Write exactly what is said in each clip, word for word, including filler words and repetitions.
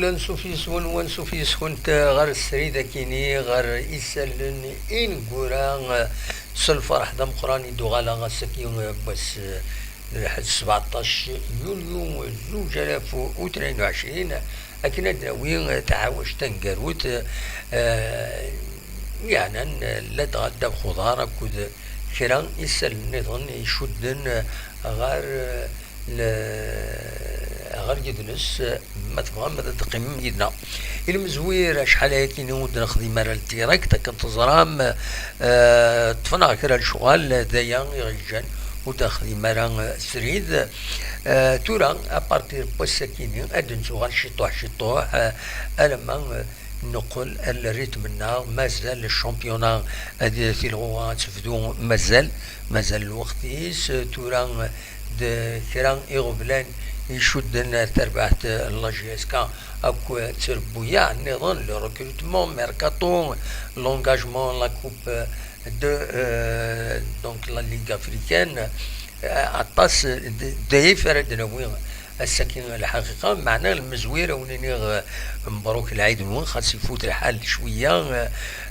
Ansuf yes-wen, wansuf yes-kent ɣer srid akini, ɣer isallen ineggura, s lferḥ d ameqqran i d-uɣaleɣ ass-agi, wass n lḥedd, sbeɛṭac yulyu zuǧ alaf u tnin u ɛecrin, akken ad d-nawi taɛawact taneggarut, eh, yeɛnan ladɣa ddabex uḍar akked kra isallen nniḍen icudden ɣer, eh, ɣer yidles, ma tebɣam ad d-teqqimem yid-neɣ. I lemzwir, acḥal ayakini ur d-nexdim ara le direct, akken teẓram, eh, ṭṭfen-aɣ kra lecɣal, d aya i ɣ-yeǧǧan ur d-nexdim ara, eh, srid. Eh, tura, à partir n wass-akini, ad d-nettuɣal ciṭuḥ ciṭuḥ, eh, alamma, eh, neqqel ar le rythme-nneɣ. Mazal le championnat, ad, tilɣuɣa ad tebdu, mazal, mazal lweqt-is. Tura d kra iɣeblan icudden ar terbaɛt n la J S K akk trebbuyaɛ nniḍen, le recrutement, mercato, l'engagement, la coupe de, euh, donc la Ligue africaine, euh, aṭas d, d ayif ara d-nawi ass-agi lḥaqiqa, meɛna lemzwir a wen-iniɣ, eh, mebruk lɛid-nwen, xas ifut lḥal cwiya, eh,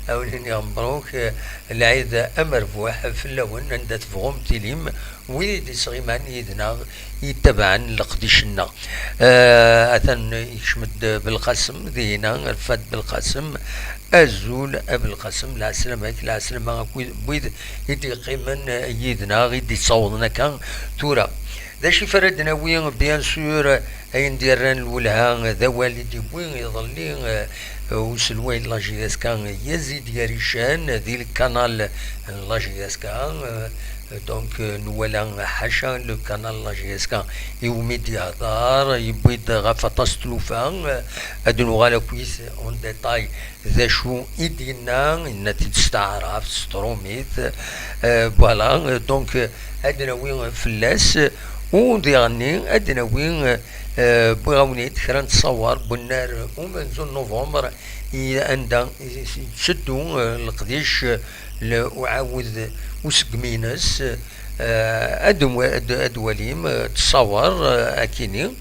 a wen-iniɣ mebruk, eh, lɛid amerbuḥ fell-awen, anda tebɣum tilim, wid i d-isɣiman yid-neɣ, yettabaɛen leqdic-nneɣ. Eh, atan ikcem-d Belqasem, dihina, Rfad Belqasem, azul a Belqasem, lɛeslama-k, lɛeslama akk wid, wid i d-yeqqimen, eh, yid-neɣ, i d-ittawḍen akka tura. D acu i ara d-nawi, bien sûr, ayen d-yerran lwelha d awal i d-yewwi iḍelli, eh, uselway n la J S K Yazid Yarican di lkanal n la J S K, eh, donc, eh, nwala ḥaca le canal n la J S K iwumi d-yehḍer, yewwi-d ɣef aṭas n tlufa, eh, ad nuɣal akkit en détail d acu i d-yenna, yenna-t-id s taɛrabt, s trumit, eh, voilà, eh, donc, eh, ad d-nawi fell-as, eh, u diɣenni ad d-nawi, eh, wwiɣ-awen-id kra n ttṣawar n wennar umenzu n novembre, i, anda i, i yetteddu, eh, leqdic, eh, le uɛawed usegmi-ines, eh, ad nwa-, ad, ad walim, eh, ttṣawar, eh, akini,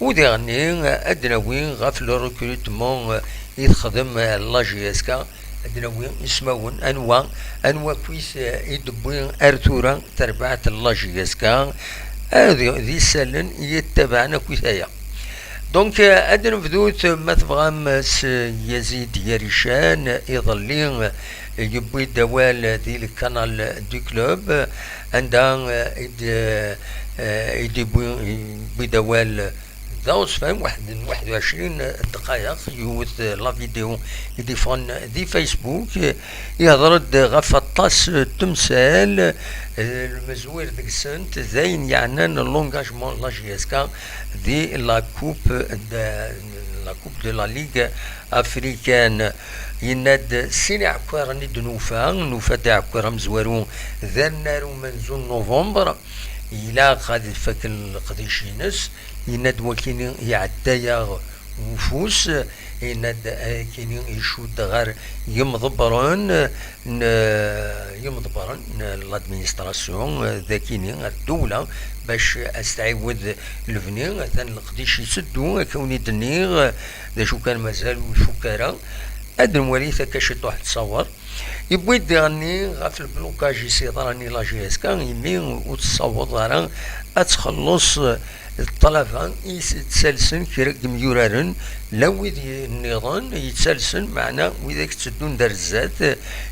u diɣenni, eh, ad d-nawi ɣef le recrutement, eh, i texdem, eh, la J S K, ad d-nawi ismawen, anwa, anwa akkit, eh, i d-tewwi ar tura terbaɛt n la J S K, eh, d, d isallen yettabaɛen akkit aya. Donc, eh, ad nebdut, ma tebɣam, s Yazid Yarican, iḍelli, eh, yewwi-d awal di le canal du club, anda, eh, i d, eh, i d-yewwi, yewwi-d awal d aɣezfan, waḥed n waḥed u ɛecrin ddqayeq, yiwet la vidéo i d-iffɣen di Facebook, ihder-d ɣef aṭas n temsal, eh, lmezwir deg-sent d ayen yeɛnan l'engagement n la J S K di la coupe de, la coupe de la Ligue africaine. Yenna-d sin iɛekkaren i d-nufa, nufa-d aɛekkar amezwaru d annar umenzu n novembre, ilaq ad ifaken leqdic-ines. Yenna-d wakini iɛedda-yaɣ ufus, yenna-d akini icudd ɣer yimḍebbren n, yimḍebbren n l'administration, d akini ar ddewla bac ad s-tɛiwed lebni. Atan leqdic yetteddu, akka wen-id-nniɣ, d acu kan mazal ur ifuk ara. Ad nwali takka ciṭuḥ ttṣawer. Yewwi-d diɣenni ɣef lblukaj i s-yeḍran i la J S K, imi ur tessaweḍ ara ad txelleṣ ṭṭlaba i s-, ttalsen kra n yimyuraren, la wid i-, nniḍen yettalsen, meɛna widak tteddun d ar zdat.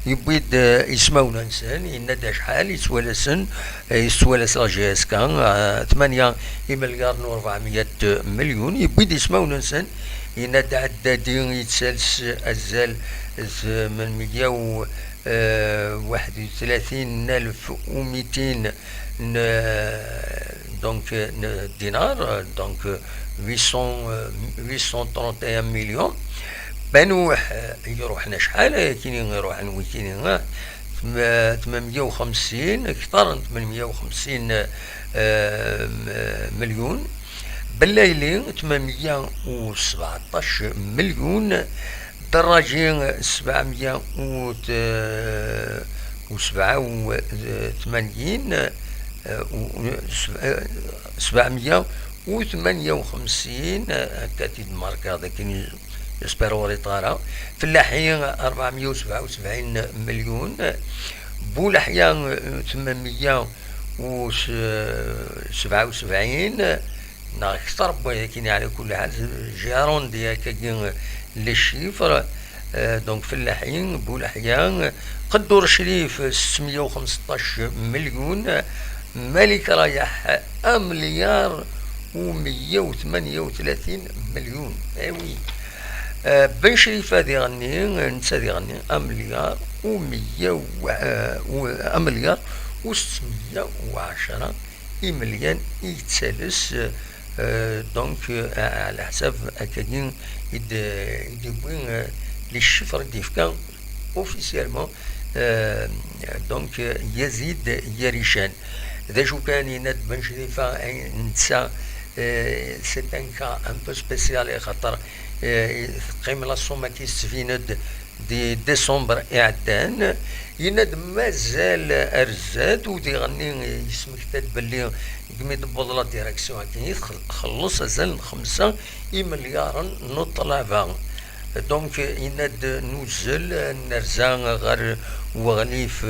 Yewwi-d, eh, ismawen-nsen, yenna-d acḥal yettwalasen, eh, yettwalas la J S K, eh, tmanya imelyaren u rebɛemya milyun, yewwi-d ismawen-nsen, yenna-d Ɛeddadi yettales azal tmenmeyya u, eh, waḥed u tlatin alef u mitin n, donc, n dinar, donc, huit cents, euh, huit cent trente et un millions. Banuḥ, eh, iruḥen acḥal, akini iruḥen wikini, eh, tm-, tmenmeyya u xemsin, kter n tmenmeyya u xemsin, eh, m-, milyun. Bellayli, tmenmeyya u sbeɛṭac milyun. Dderraji, sebɛemya u t-, u sebɛa u tmanyin, eh, u-, u-, seb-, eh, sebɛemya u tmanya u xemsin, eh, akka t-id-markaɣ dakken, j'espère ur ɣriɣ ara. Fellaḥi, ṛebɛemya u sebɛa u sebɛin melyun. Buleḥya, eh, tmenmya u sebɛa u sebɛin, neɣ kter n wayakini, ɛla kulli ḥal, j'ai arrondi akkagi les chiffres. Euh, donc, Fellaḥi, Buleḥya, Qeddur Crif, settmya u xemseṭṭac melyun, Malik Rayeḥ, amelyar u meyya u tmanya u tlatin melyun. Eh oui. Euh, Ben Crifa diɣenni, netta diɣenni, amelyar u meyya u, euh, u, amelyar u settmya u ɛecṛa imelyan i yettales, euh, donc, euh, ɛla ḥsab akkagi i d-, i d-yewwi, euh, les chiffres i d-yefka officiellement, euh, donc, euh, Yazid Yarican. D acu kan, yenna-d Ben Crifa, eh, netta, euh, c'est un cas un peu spécial, axaṭer, euh, teqqim la somme-agi tettbin-d di décembre iɛeddan. Yenna-d mazal ar zdat, u diɣenni yesmekta-d belli deg mi d-tewweḍ la direction-agi, txelleṣ azal n xemsa imelyaren n ṭṭlaba. Donc, yenna-d nuzzel, nerza ɣer weɣlif,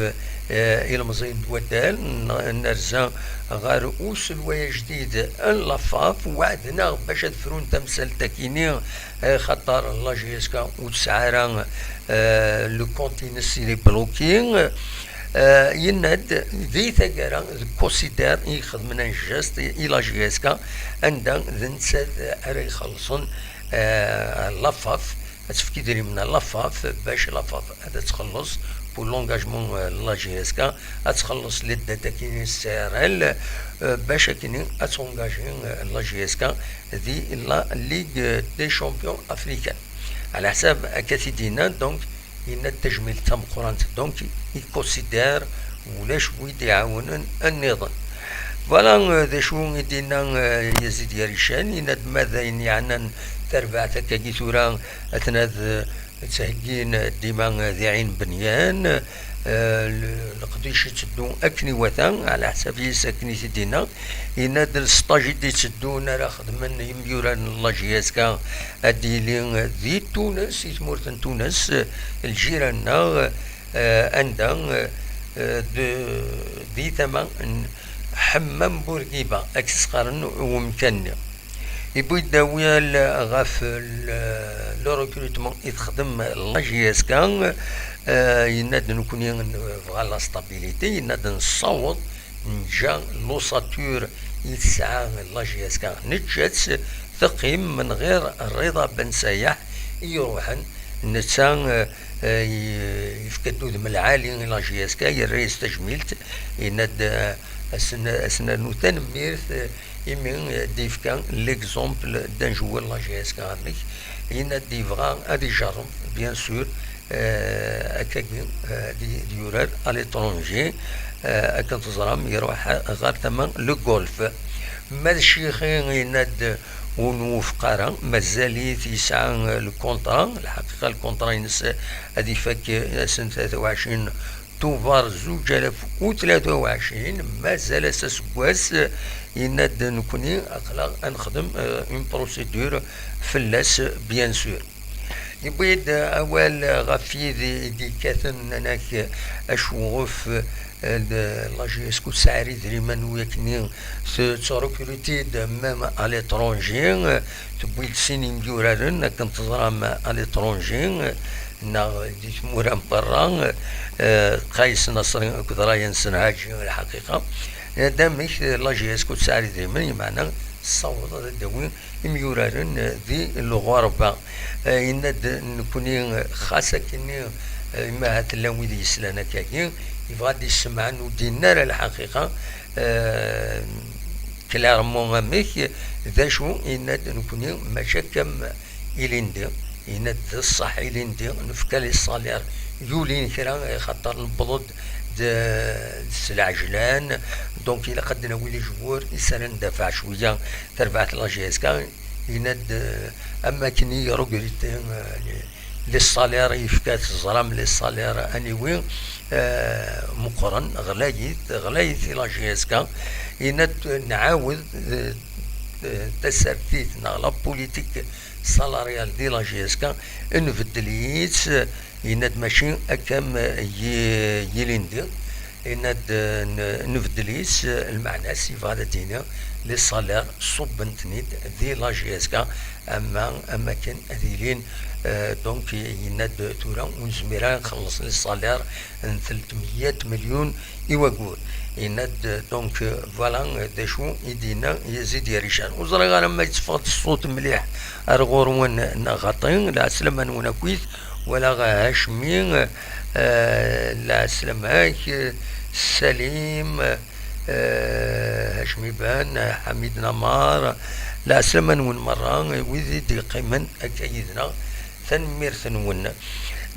eh, ilemẓiyen n waddal, n-, nerza ɣer uselway ajdid n la FAF, weɛden-aɣ bac ad frun tamsalt-akini, eh, xaṭer la J S K ur tesɛi ara, eh, le compte-ines, il est bloqué. Eh, yenna-d di taggara d Considère i ixedmen un geste i la J S K, anda d nettat ara ixellṣen, eh, la FAF, ad tefk idrimen la FAF bac la FAF ad txelleṣ pour l'engagement, eh, la J S K, ad txelleṣ les dettes-agi n C R L, eh, bac akken ad tengaji, eh, la J S K di la Ligue des Champions africaine. Ɛla ḥsab akka t-id-yenna, donc, yenna-d tajmilt tameqqrant, donc, i Considère, ulac wi d-iɛawnen nniḍen. Voilà, euh, d acu i d-yenna, euh, Yazid Yarican, yenna-d ma d ayen yeɛnan tarbaɛt akkagi tura, atna d, ttheggin dima, euh, di Ɛin Benyan, euh, le-, leqdic itteddu akken iwata, ɛla ḥsab-is akken i t-id-yenna. Yenna-d lesṭaj i d-itteddun ara xedmen yimyurar n la J S K ad d-yili di Tunes, i tmurt n Tunes, lǧiran-nneɣ, eh, anda, eh, d-, di tama n Ḥemmam Burgiba, ak s-qqaren umkan-nni. Yewwi-d awal ɣef le, le recrutement i texdem la J S K, eh, yenna-d nekkni nebɣa la stabilité, yenna-d nessaweḍ neǧǧa l'ossature i tesɛa la J S K, neǧǧa-tt teqqim من غير رضا بن سياح i iruḥen, netta, eh, eh, yefka-d udem lɛali i la J S K, yerra-yas tajmilt, yenna-d, eh, ad sen-, ad sen-nernu tanemmirt, eh, imi, eh, d-yefka l'exemple d'un joueur la J S K amek, yenna-d yebɣa ad ijerreb, bien sûr, eh, akkagi, eh, di, di yurar à l'étranger, eh, akken teẓram, iruḥ ɣer tama le golf. Ma d Ccixi, yenna-d ur nwufeq ara, mazal-it yesɛa, eh, le contrat, lḥaqiqa le contrat-ines ad ifak, eh, ass n tlata u ɛecrin Tuber zuǧ alaf u tlata u ɛecrin, mazal-as aseggas, yenna-d nekkni aql-aɣ ad nexdem, eh, une procédure fell-as, bien sûr. Yewwi-d awal ɣef yid i d-yekkaten, nnan-ak, eh, acuɣef, eh, d-, la J S K ur tesɛi ara idrimen, u yakni tettrekruti-d même à l'étranger, eh, tewwi-d sin imyuraren akken teẓram à l'étranger, eh, neɣ di tmura n berra, eh, Qays Nasri akked Ryan Senhaji, lḥaqiqa. Eh, d amek, eh, la J S K ur tesɛi ara idrimen, yeɛni tessaweḍ ad d-tawi imyuraren, eh, di lɣerba. Eh, yenna-d nekkni, eh, xas akkenni, eh, ma ahat llan wid yeslan akkagi, yebɣa ad d-issemɛen ur d-yenni ara lḥaqiqa, eh, clairement amek, d acu, yenna-d nekkni mačči akka am ilindi, yenna-d d ṣṣeḥ ilindi, nefka les salaires yulin kra, axaṭer newweḍ-d d, d s lɛejlan, donc ilaq ad d-nawi les joueurs i s ara ndafeɛ cwiya tarbaɛt la J S K, yenna-d, eh, am akken i recruter, eh, Les salaires, yefka-t, teẓram, les salaires, anyway, eh, meqqren, ɣlayit, ɣlayit i la J S K. Yenna-d nɛawed, eh, eh, tasertit neɣ la politique salariale di la J S K, nbeddel-itt, yenna-d mačči akka am, eh, yi-, yilindi. Yenna-d, eh, n-, nbeddel-itt, eh, lmeɛna-s yebɣa ad d-yini les salaires ṣubben-ten-id di la J S K, ama am akken ad ilin, eh, donc yenna-d tura ur nezmir ara nxelleṣ les salaires n tlettmeyya milyun i waggur. Yenna-d, donc, eh, voilà, eh, d acu i d-yenna Yazid Yarican. Ur ẓriɣ ara ma yetteffeɣ-d ṣṣut mliḥ ar ɣur-wen neɣ xaṭi, lɛeslama-nwen akkit, walaɣ Hacmi, eh, lɛeslama-k, eh, Salim, eh, Hacmi Ban, eh, Ḥamid Namar, lɛeslama-nwen merra, eh, wid i d-yeqqimen akka yid-neɣ, tanemmirt-nwen.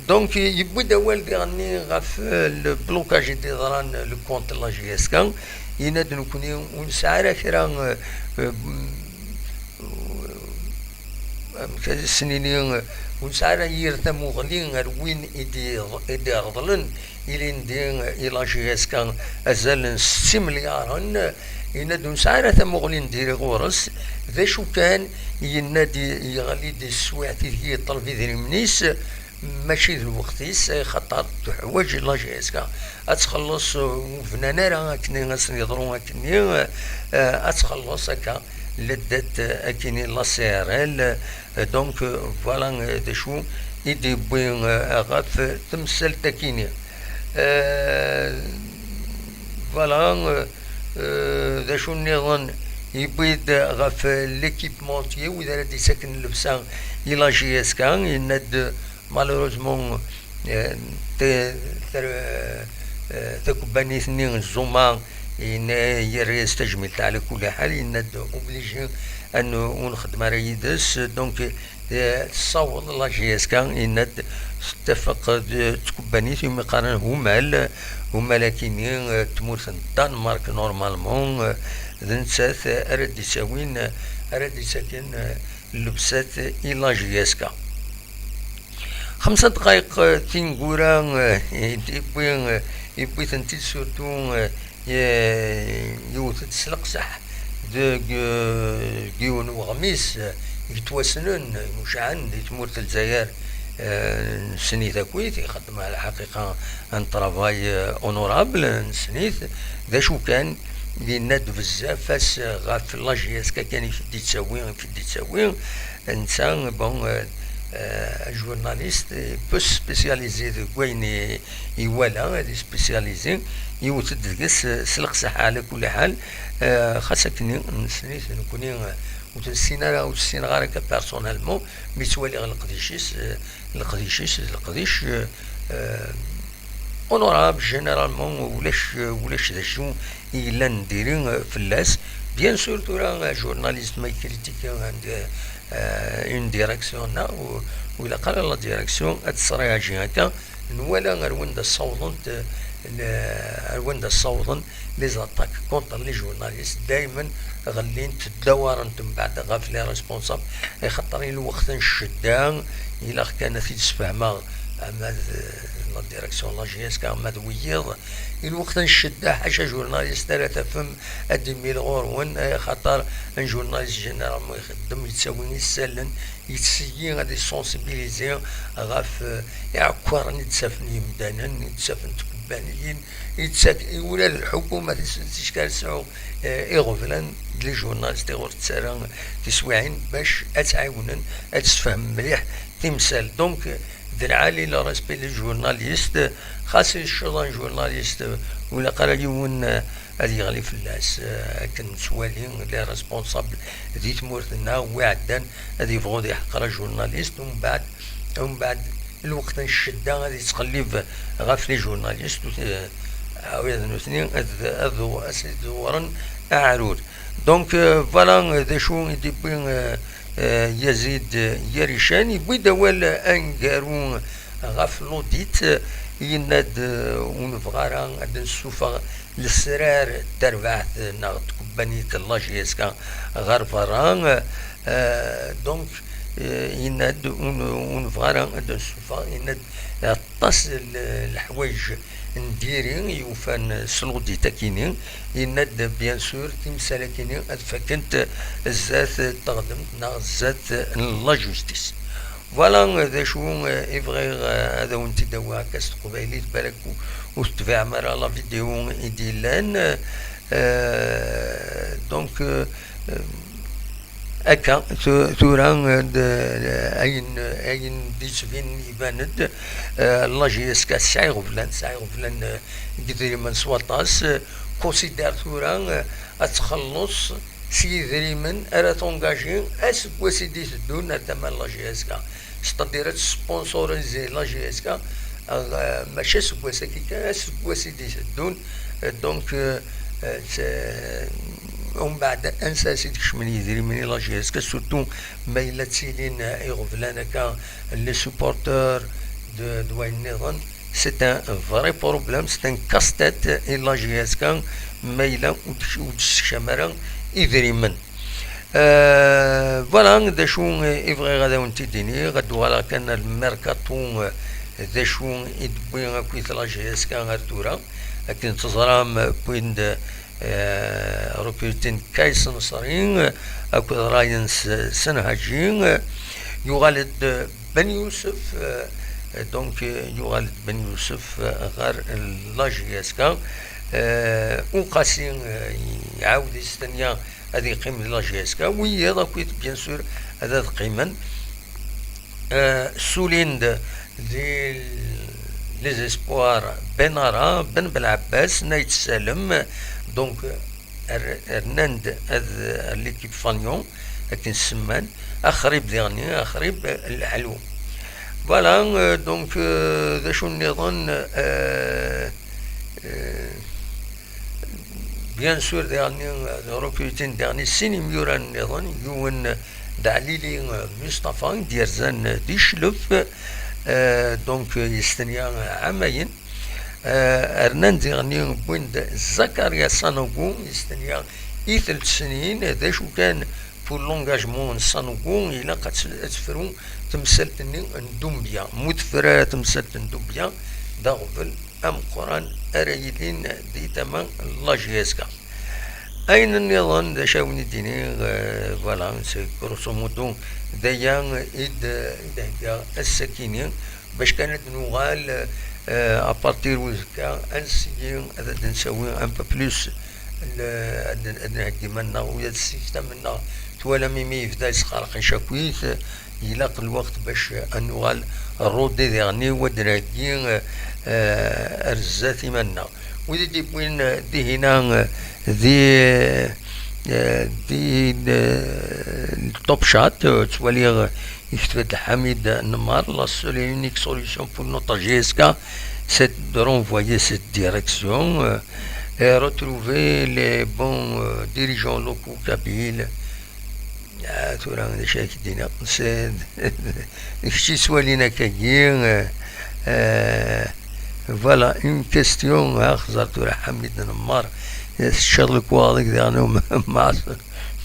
Donc, yewwi-d awal diɣenni ɣef, eh, le blocage i d-yeḍran, le compte n la J S K, yenna-d nekkni ur nesɛi ara kra, eh, eh, amek ad s-nini, ur nesɛi ara yir tamuɣli ar win i d-, i d-ireḍlen ilindi i la J S K azal n setta imelyaren, yenna-d ur nesɛi ara tamuɣli n diri ɣur-s. D acu kan, yenna-d yeɣli-d s teswiɛt ideg yeṭṭleb idrimen-is, mačči d lweqt-is, axaṭer teḥwaǧ la J S K ad txelleṣ, ur bnan ara akken i asen-yeḍru akkenni, eh, ad txelleṣ akka la dette akkenni la C R L. Eh, donc, eh, voilà, eh, d acu i d-yewwi, eh, ɣef temsalt akkenni. Eh, voilà, eh, eh, d acu nniḍen yewwi-d ɣef l'équipementier, wid ara d-yettaken llebsa i la J S K, yenna-d malheureusement, eh, te-, ter-, eh, takebbanit-nni n Zuma, yenna, yerra-yas tajmilt ɛla kulli ḥal, yenna-d obligé ad n-, ur nxeddem ara yid-s. Donc, eh, tessaweḍ la J S K, yenna-d tettafeq d tkebbanit umi qqaren Humal, Humal akkenni, eh, tmurt n Danmark normalement, eh, d nettat ara d-ittawin, ara d-ittaken, eh, llebsat i la J S K. Xemsa dqayeq, eh, tineggura, eh, i d-yewwi, eh, yewwi-tent-id surtout, eh, ye-, yewwet-d s leqseḥ deg, eh, deg yiwen weɣmis, eh, yettwassnen, imucaɛen di tmurt n Lezzayer, eh, nessen-it akkit, ixeddem ɛla lḥaqiqa un travail, eh, honorable, nessen-it. D acu kan, yenna-d bezzaf-as ɣef la J S K kan i k-id-yettawi, i k-id-yettawi. Netta, bon, euh, euh, journaliste, euh, peut spécialiser deg wayen i, iwala, ad spécialiser, yewwet-d deg-s, euh, s leqseḥ ɛla kulli ḥal, euh, xas akken nessen-it nekkni, euh, ur t-nessin ara, ur t-ssineɣ ara akka personnellement, mi ttwaliɣ leqdic-is, euh, leqdic-is, d leqdic, euh, euh, honorable, généralement, ulac, ulac d acu i yellan n diri, euh, fell-as. Bien sûr, tura, euh, journaliste ma yekritiki, euh, euh, une direction, neɣ u-, ur ilaq ara la direction ad tesréagi akka. Nwala ar wanda ssawḍent, euh, le-, ar wanda ssawḍen les attaques contre les journalistes. Daymen ɣellint, ddawarent mbeɛd ɣef les responsables, axaṭer i lweqt n ccedda, ilaq kan ad t-id-sfehmeɣ, ama d la direction n la J S K, ama d wiyiḍ, i lweqt n ccedda, ḥaca journaliste ara tafem ad d-imil ɣur-wen, axaṭer un journaliste généralement ixeddem, yettawi isallen, yettseyyi ad yessensibiliser ɣef, eh, iɛekkaren i d-ttafen yimdanen, i d-ttafen tkebbaniyin, i d-ttak-, i ula d lḥukuma tis-, ticki ara tesɛu, eh, iɣeblan d les journalistes i ɣur tettarra tiswiɛin bac ad tt-ɛiwnen ad tessefhem mliḥ timsal. Donc, d lɛali le respect des journalistes, xas yecceḍ un journaliste, ur ilaq ara yiwen, eh, ad yeɣli fell-as, eh, akken nettwali les responsables di tmurt-nneɣ, wi ɛeddan ad yebɣu ad iḥqer ajournaliste, umbeɛd, umbeɛd lweqt n ccedda ad yettqellib ɣef les journalistes, eh, ula d nutni ad, ad, ad s-dewwren aɛrur. Donc, euh, voilà, euh, d acu i d-yewwi, euh, euh, Yazid, euh, Yarican, yewwi-d awal aneggaru ɣef l'audit, euh, yenna-d, euh, ur nebɣi ara ad nessufeɣ lesrar n terbaɛt neɣ tkebbanit n la J S K ɣer berra. Euh, donc, Eh, yenna-d, ur n-, ur nebɣi ara ad d-nessuffeɣ, yenna-d aṭas n leḥwayeǧ n diri i yufan s l'audit-akini, yenna-d, bien sûr, timsal-akini ad fakkent zdat teɣdemt neɣ zdat n la justice. Voilà, eh, d acu, eh, i bɣiɣ, eh, ad awen-t-id-awiɣ akka s teqbaylit, balak ur, ur tetbiɛem ara la vidéo i d-yellan. Eh, donc, eh, akka, tu-, tura, eh, d, eh, ayen, ayen d-yettbin iban-d, eh, la J S K tesɛa iɣeblan, tesɛa iɣeblan, eh, n yidrimen s waṭas, eh, considère tura, eh, ad txelleṣ s yidrimen ara tungaji aseggas i d-iteddun ar tama n la J S K. C'est-à-dire ad tesponsoriser la J S K, euh, mačči aseggas-agi kan, aseggas i d-iteddun. Euh, donc, euh, euh, t-, umbeɛd ansa i d-kecmen yidrimen i la J S K, surtout ma yella ttilin, euh, iɣeblan akka, les supporters de, de wayen nniḍen. C'est un vrai problème, c'est un casse-tête i la J S K, ma yella ur d-, ur d-tessekcam ara idrimen. Euh, voilà, d acu i bɣiɣ ad awen-t-id-iniɣ, ad d-uɣaleɣ kan ar lmerkaṭu, euh, d acu i d-tewwi akkit la J S K ar tura, akken teẓram, euh, wwin-d, euh, recrutin Kaïs Nasri, euh, akked Ryan S-, Senhaji, euh, yuɣal-d Ben Youssef, euh, donc, euh, yuɣal-d Ben Youssef, euh, ɣer la J S K, euh, Uqasi, euh, iɛawed yestenya ad yeqqim di la J S K, wiyiḍ akkit, bien sûr, ad, ad qqimen. Euh, ssulin-d di les espoirs Benara, Ben Belɛebbas, Nayt Salem, donc, r-, rnan-d ad, ar l'équipe Fagnon, akken semman, Axrib diɣenni, Axrib, euh, Leḥlu. Voilà, euh, donc, euh, d acu nniḍen, euh, euh, bien sûr, diɣenni, euh, recrutin diɣenni sin imyurar nniḍen, yiwen d Ɛlili, euh, Mustafa, i d-yerzan, euh, di Cclef, euh, donc, euh, yestenya, euh, ɛamayen. Euh, rnan diɣenni wwin-d Zakaria Sanogo, yestenya i telt snin, d acu kan, pour l'engagement n Sanogo, ilaq ad t-, ad tefru temsalt-nni n Dumbia. Ma ur tefri ara temsalt n Dumbia, d aɣbel ameqqran ara yilin di tama n la J S K. Ayen nniḍen, d acu ara wen-id-iniɣ, euh, voilà, c'est grosso modo, d aya i d-, i d-heggaɣ ass-akini, bac kan ad nuɣal, euh, à partir uzekka, ad nseggi, ad, ad d-nsawi un peu plus, le, ad, ad nheggi iman-nneɣ, ula d ssistem-nneɣ, twalam imi yebda yesqerqic akkit, ilaq lweqt bac ad nuɣal rrudi diɣenni, ad d-nheggi, euh, ar zdat iman-nneɣ. Wid i d-yewwin, euh, dihina, euh, di, euh, di, euh, Top Chat, euh, ttwaliɣ, euh, yekteb-d Ḥamid Nemmar, la seule et unique solution pour notre J S K, c'est de renvoyer cette direction, euh, et retrouver les bons, euh, dirigeants locaux kabyles. Ah, tura d acu ara k-d-iniɣ? C'est, d kečč yettwalin akkagi, euh, euh, voilà, une question, ah, xẓer tura Ḥamid Nemmar, teččiḍ lekwaɣeḍ-ik diɣen,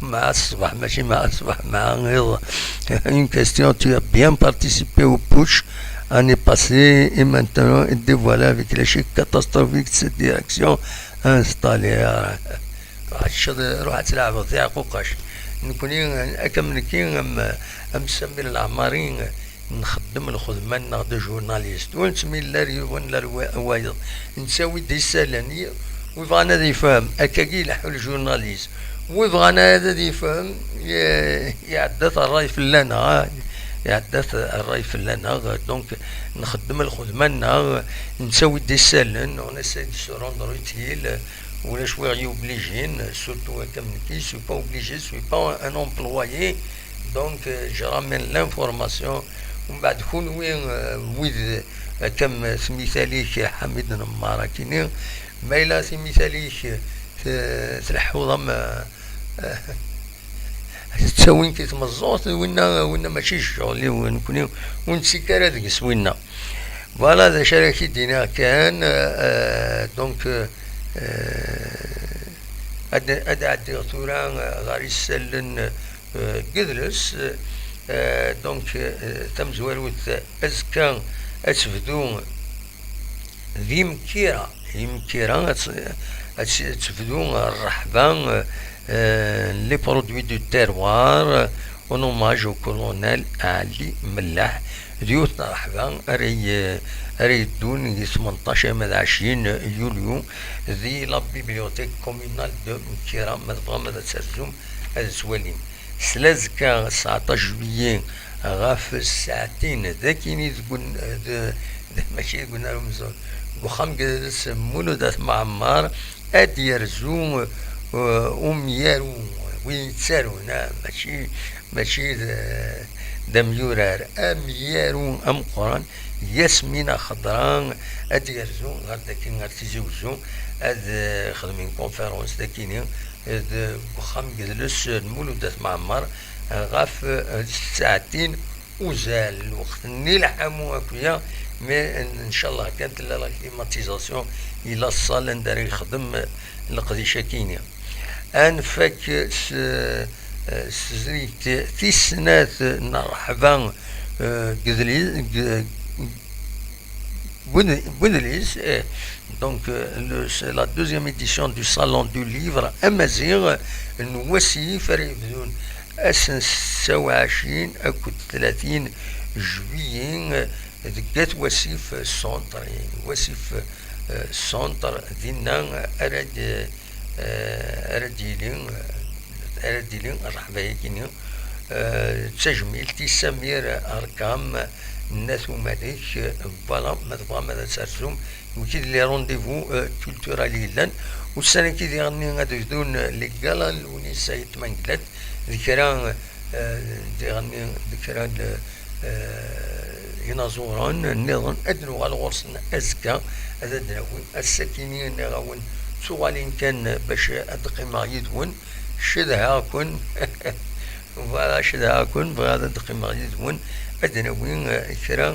mɛa ṣṣbeḥ, mačči mɛa ṣṣbeḥ, mɛa iḍ. Une question, tu as bien participé au putsch année passée et maintenant il dévoile avec l'échec catastrophique de cette direction installée. Ruḥ ad teččeḍ, ruḥ ad tleɛbeḍ tiɛquqac. Nekni, akka am nekki, am, am Samir Leɛmari, nxeddem lxedma-nneɣ de journaliste. Ur nettmil la ar yiwen la ar wa-, wayeḍ. Nettawi-d isallen. Y-, wi bɣan ad yefhem, akkagi ileḥḥu ljournaliste. Wi bɣan ad, ad yefhem, i-, iɛedda-t ṛṛay fell-aneɣ, ah, iɛedda-t ṛṛay fell-aneɣ. Donc, nxeddem lxedma-nneɣ, nettawi-d isallen, on essaie de se rendre utile. Ulac wi ɣ-yublijin, surtout akka am nekki, je suis pas obligé, je suis pas un employé, donc, euh, je ramène l'information. Umbeɛd kunwi, euh, wid, euh, akka am tmital-ik Ḥamid Nemmar akini, ma yella timital-ik, euh, t-, tleḥḥuḍ am, euh, tettawin-k i tmeẓẓuɣt, winna, winna mačči ccɣel-iw, nekni ur nettekk ara deg-s winna. Voilà d acu ara k-id-iniɣ kan, euh, donc, euh, ad, ad ɛeddiɣ tura, euh, ɣer isallen, euh, n yidles, euh, Euh, donc, euh, tamezwarut, azekka ad tebdu d imkira, imkira ad t-, ad t-, tebdu rreḥba, euh, les produits du terroir, en hommage au colonel Ali Mellaḥ. D yiwet n rreḥba ara y-, ara yeddun di tmenṭac arma d ɛecrin yulyu di la bibliothèque communale de Mkira, ma tebɣam ad terzum ad twalim. S lazekka, sɛeṭṭac juillet, ɣef ssaɛtin, d akini deg un-, d, d, mačči deg unnar umzun, deg uxxam n yidles Mulud At Mɛemmer, ad d-yerzu, uh, umyaru, win yettarun, ah, mačči, mačči d, d amyurar, amyaru ameqqran, Yasmina Xeḍra, ad d-yerzu ɣer daki, ɣer Tizi Wezzu, ad, eh, xedmen conférence dakini, eh, deg uxxam n yidles n Mulud At Mɛemmer, eh, ɣef, eh, ssaɛtin uzal, lweqt-nni lḥamu akk-ya, mais, eh, ncallah kan tella la climatisation, yella ṣṣal anda ara yexdem, eh, leqdic-akini. Ad nfak s, eh, s tezrigt tis snat n rreḥba, eh, deg yidli-, deg, Bud-, Budlis, eh, donc, euh, le, c'est la deuxième édition du Salon du Livre amaziɣ n wasif ara yebdun ass n setta u ɛecrin akked tlatin juillet, eh, deg At Wasif Centre, eh, Wasif, eh, Centre, dinna ara d-, eh, ara d-yili, eh, ara d-yili rreḥba-agi-nni, eh, d tajmilt i Samir Arkam n At Umalek. Voilà, ma tebɣam ad terzum, wigi d les rendez-vous, eh, culturels yellan. Ussan-agi diɣenni ad bdun, eh, les galas n Lewnis Ayt Mengellat, d kra, eh, diɣenni, d kra n, eh, inaẓuren nniḍen. Ad nuɣal ɣur-sen azekka, ad d-nawi. Ass-akini nniɣ-awen, d tuɣalin kan bac ad d-qqimeɣ yid-wen. Cedhaɣ-ken. Voilà, cedhaɣ-ken, bɣiɣ ad d-qqimeɣ yid-wen, ad d-nawi, eh, kra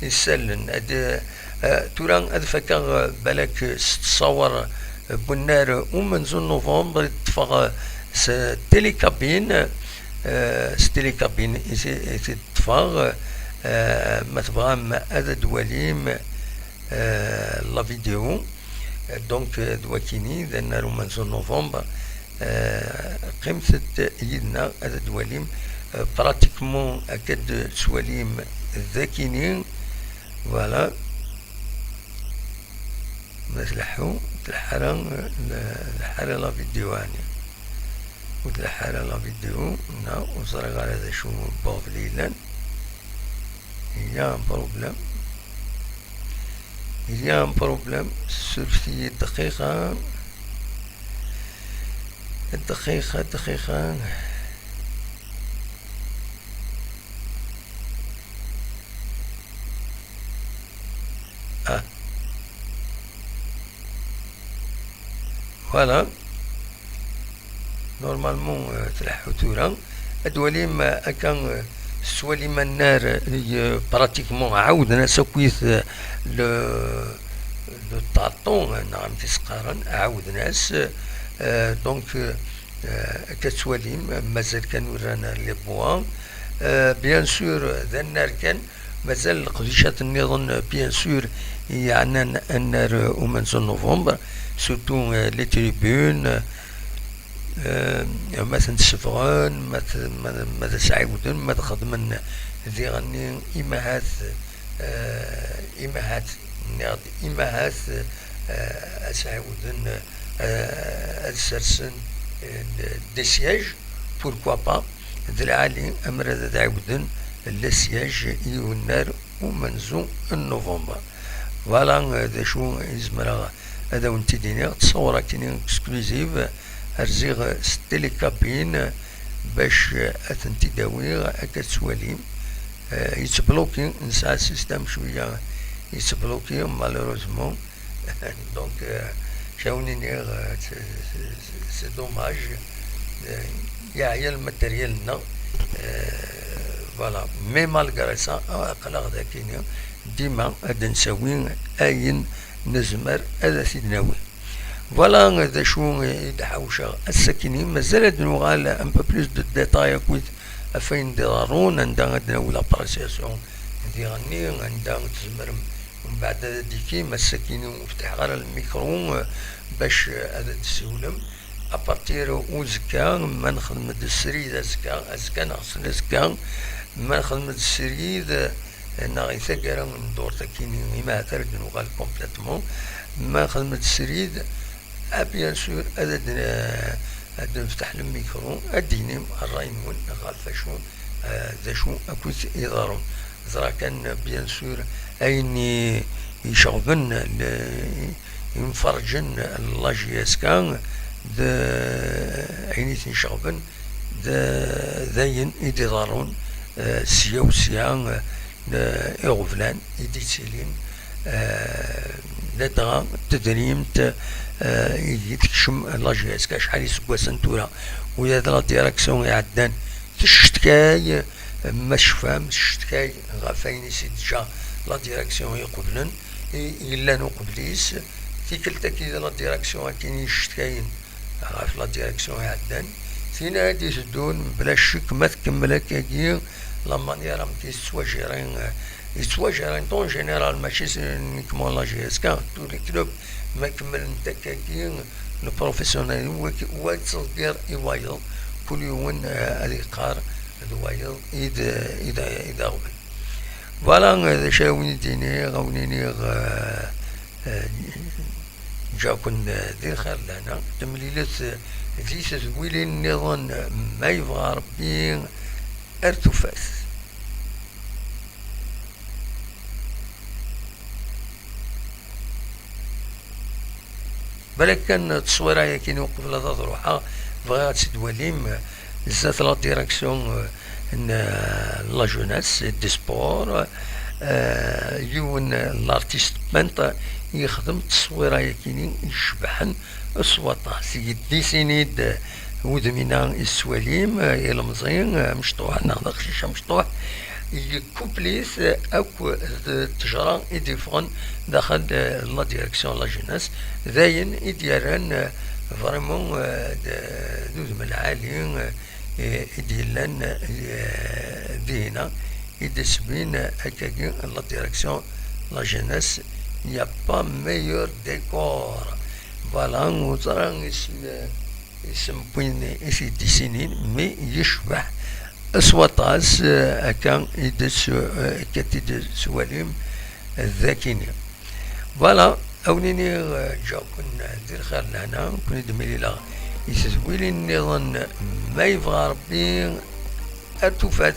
isallen. Ad, eh, tura ad fakeɣ, eh, balak s ttṣawer, eh, n unnar umenzu n novembre i d-ṭṭfeɣ, eh, s télécabine, eh, s télécabine i t-, i t-id-ṭṭfeɣ, eh, ma tebɣam ad d-twalim, eh, la vidéo. Donc, euh, d wakini, d annar umenzu n novembre, euh, qqimet-d yid-neɣ ad d-twalim, euh, pratiquement akka d-tettwalim d akini, voilà, ma tleḥḥu, tleḥḥu ara, euh, tleḥḥu ara la vidéo, ɛni. Ur tleḥḥu ara la vidéo, neɣ ur ẓriɣ ara d acu n wabrid yellan. Il y a un problème. Il y a un problème. Surfet-iyi dqiqa. Dqiqa, dqiqa. Ah. Voilà. Normalement, euh, tleḥḥu tura. Ad twalim, euh, akka, euh, tettwalim annar, euh, pratiquement ɛawden-as akkit, euh, le, le tâton, euh, neɣ amek i s-qqaren, ɛawden-as, euh, donc, euh, euh, akka tettwalim, mazal kan ur rran les bois. Euh, bien sûr, d annar kan, mazal leqdicat nniḍen, bien sûr, yeɛnan annar, euh, umenzu n novembre, surtout, euh, les tribunes, euh, ma tent-sefɣen, ma t-, ma, ma d as-ɛiwden, ma d-xedmen diɣenni imahat, euh, imahat, nniɣ-d imahat, euh, as-ɛiwden, euh, ad sersen, euh, des sièges, pourquoi pas, d lɛali ammer ad ɛiwden le siège i unnar umenzu n novembre. Voilà, euh, d acu i zemreɣ ad awen-t-id-iniɣ. Ttṣawur akkin exclusive, rziɣ s télécabine bac ad tent-id-awiɣ, akka tettwalim. Euh, yettbloki, nesɛa système cwiya yettbloki, malheureusement. Donc, euh, cawnini, euh, c'est, c'est, c'est dommage. Euh, yeɛya le matériel-nneɣ. Euh, voilà. Mais malgré ça, aql-aɣ dakini, dima ad d-nsawi ayen nezmer ad t-id-nawi. Voilà d acu i d-ḥawceɣ ass-akini. Mazal ad nuɣal un peu plus de détails akkit ɣef wayen d-iḍerrun, anda ad d-nawi l'appréciation diɣenni, anda tzemrem mbeɛd ad d-ikim, ass-akini ur ftiḥeɣ ara lmikru, eh, bac, eh, ad d-tessiwlem. À partir uzekka, ma nexdem-d srid azekka, azekka neɣ s azekka, ma nexdem-d srid, eh, neɣ i taggara n ddurt akini, imi ahat ara d-nuɣal complètement, ma nexdem-d srid, ah, bien sûr, ad, ad, ad nefteḥ lmikru, ad d-inim ṛṛay-nwen ɣef wacu, eh, d acu akk i iḍerrun. Ẓra kan, bien sûr, ayen i, iceɣben le, imferrǧen n la J S K, d ayen i ten-iceɣben, d, d ayen i d-iḍerrun, eh, sya u sya, eh, iɣeblan i d-ittilin, eh, ladɣa tedrimt, eh, i tekcem la J S K acḥal iseggasen tura. Ula d la direction iɛeddan teccetkay, ma tecfam, teccetkay ɣef wayen i s-d-teǧǧa la direction iqeblen, i, yellan uqbel-is. Tikkelt-agi d la direction akin i yecetkayen ɣef la direction iɛeddan. Tin ara d-iteddun, bla ccek, ma tkemmel akkagi, la manière amek yettwajiri, yettwajiri en général, mačči s-, uniquement la J S K, tous les clubs, ma kemmlent akkagi, le professionnel, wa, wa yettḍeggir i wayeḍ, kul yiwen, eh, ad yeqqar d wayeḍ i d, i d, i d aɣbel. Voilà, eh, d acu ara wen-id-iniɣ, ad wen-iniɣ, eh, eh, ǧǧaken, eh, di lxir lehna, temlilet, eh, di tedwilin nniḍen, ma yebɣa Rebbi, ar tufat. Balak kan tteswira-yagi uqbel ad, ad ruḥeɣ, bɣiɣ ad tt-id-walim, eh, zdat la direction, eh, n, eh, la jeunesse et des sports, eh, yiwen, eh, l'artiste peintre yexdem tteswira-yagi icebḥen s waṭas. Yeddisini-d, eh, udem-ina i tettwalim, eh, ilemẓi, eh, amecṭuḥ neɣ d aqcic amecṭuḥ, yekupli-t, eh, akk d ttejra i d-yeffɣen daxel, eh, la direction la jeunesse. D ayen i d-yerran, eh, vraiment, eh, d, d udem lɛali, eh, i d-yellan, eh, dihina, i d-isbin, eh, akkagi la direction la jeunesse, il n'y a pas meilleur décor. Voilà, ur ẓriɣ isem, eh, isem n win i t-id-isinin, mi yecbeḥ s waṭas, eh, akka i d-, eh, akka i d-tettwalim d akini. Voilà, ad wen-iniɣ, eh, ǧǧaw-ken di lxir lehna, ken-id-milileɣ i tedwilin nniḍen, ma yebɣa Rebbi, ar tufat.